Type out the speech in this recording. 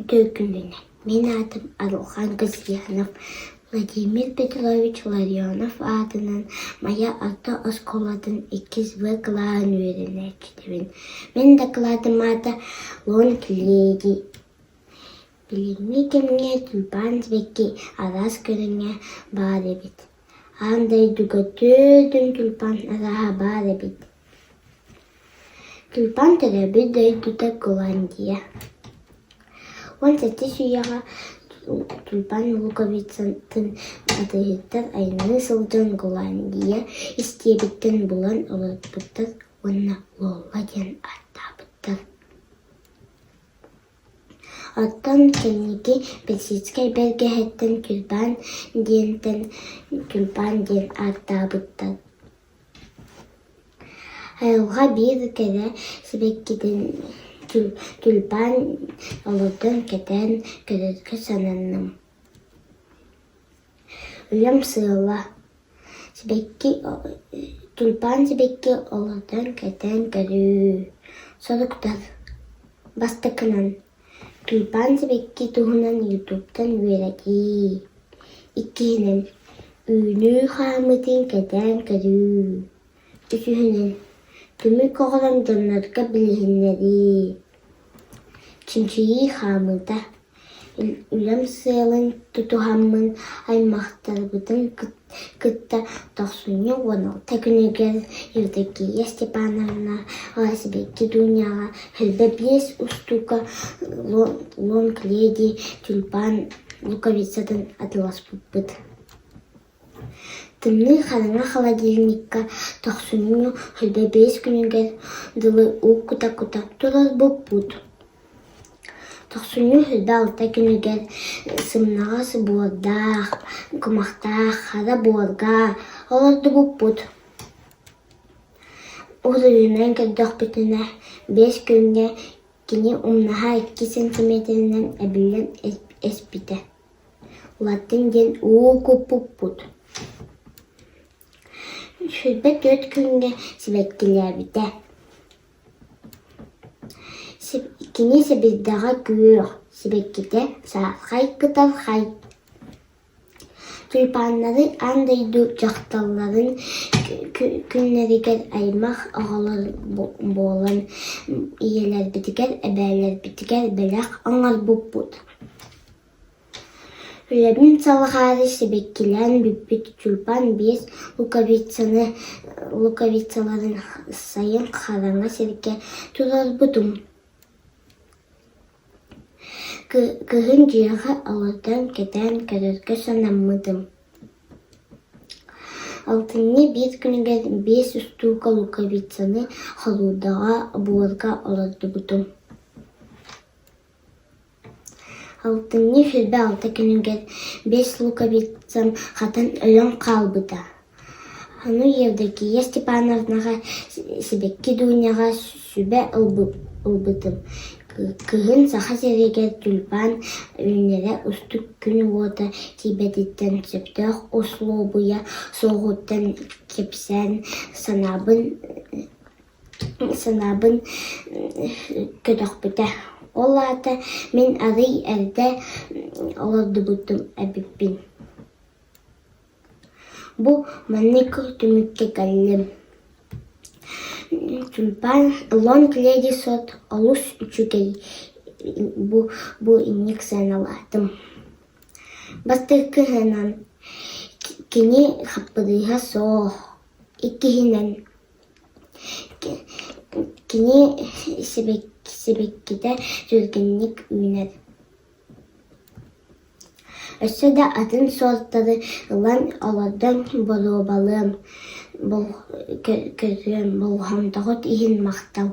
Үтүө күнүнэн! Мин аатым Арылхан Касьянов, Владимир Петрович Ларионов аатынан Майа орто оскуолатын иккис В кылааһын үөрэнээччитэбин. Мин дакылаатым аата «Лонг леди». Билиҥҥи кэмҥэ тюльпан сибэкки араас көрүҥэ баар эбит. Аан дойдуга 40 тюльпан арааһа баар эбит. Тюльпан төрөөбүт дойдута Голландия. 17 үйэҕэ тюльпан луковицатын атыыһыттар айанныы сылдьан Голландия истиэбиттэн булан олорбуттар уонна Лолла диэн ааттаабыттар. Оттон кэнники персидскэй бэргэһэттэн тюльпан диэнтэн тюльпан диэн ааттаабыттар. Айылҕа биир кэрэ сибэккитин тюльпан олордон кэтээн көрөргө сананным. Үлэм сыала: сибэкки тюльпан сибэкки олордон кэтээн көрүү. Соруктар: Бастакынан, тюльпан сибэкки туһунан ютубтан үөрэтии. Иккиһинэн, үүнүү хаамыытын кэтээн көрүү. Үсүһүнэн, түмүк оҕолон дьоннорго билиһиннэрии. Чинчийии хаамыыта Үлэм сыалын тутуһаммын аймахтарбытын кытта тохсунньу 16 күнүгэр Евдокия Степановна сибэкки Дуняҕа Хөлбө биэс устуука Лонг Леди тюльпан луковицатын атыыласпыппыт. Тымныы хараҥа холодильникка тохсунньу хөлбө биэс күнүгэр дылы уу кута-кута турарбыппыт. Тохсунньу хөлбө алта күнүгэр сымнаҕас буордаах, кумахтаах хара буорга олордубуппут. Уруйунан көрдөхпүтүнэ, биэс күҥҥэ кини умнаһа 2 сантиметрынан эбиллэн эспитэ. Улаттын диэн уу куппуппут. 24 күҥҥэ сибэккилээбитэ. Кини сэбирдэҕэ күөх, сибэккитэ саахай кытархай. Тюльпаннары аан дойду дьахталларын күннэригэр аймах оҕолор буолан ийэлэрбитигэр, эбээлэрбитигэр бэлэх оҥорбуппут. Үлэбин салҕаары сибэккилээн бүппүт тюльпан биэс луковицаны луковицаларын сайын хараҥа сиргэ турарбытым. Кыһын дьиэҕэ олордон кэтээн көрөргө санаммытым. Алтынньы биир күнүгэр биэс устуука луковицаны холуудаҕа буорга олордубутум. Алтынньы 26 күнүгэр биэс луковицам хатан өлөн хаалбыта. Ону Евдокия Степановнаҕа Сибэкки Дуняҕа сүбэ ылбытым. Кыһын Саха сиригэр тюльпан үүнэрэ устук күн уота тиийбэтиттэн сөптөөх услуобуйа суоҕуттан кэпсээн санаабын санаабын көтөхпүтэ. Ол аата мин арый эрдэ олордубутум эбиппин. Бу маннык түмүккэ кэллим. Тюльпан Лонг Леди сот олус үчүгэй бу бу инник сыаналаатым. Бастакыһынан кини хаппырыыһа суох, иккиһинэн Кини сибэккитэ түргэнник үүнэр. Өссө да атын суортары ылан олордон боруобалыам, көрүөм, болҕомтоҕут иһин махтал.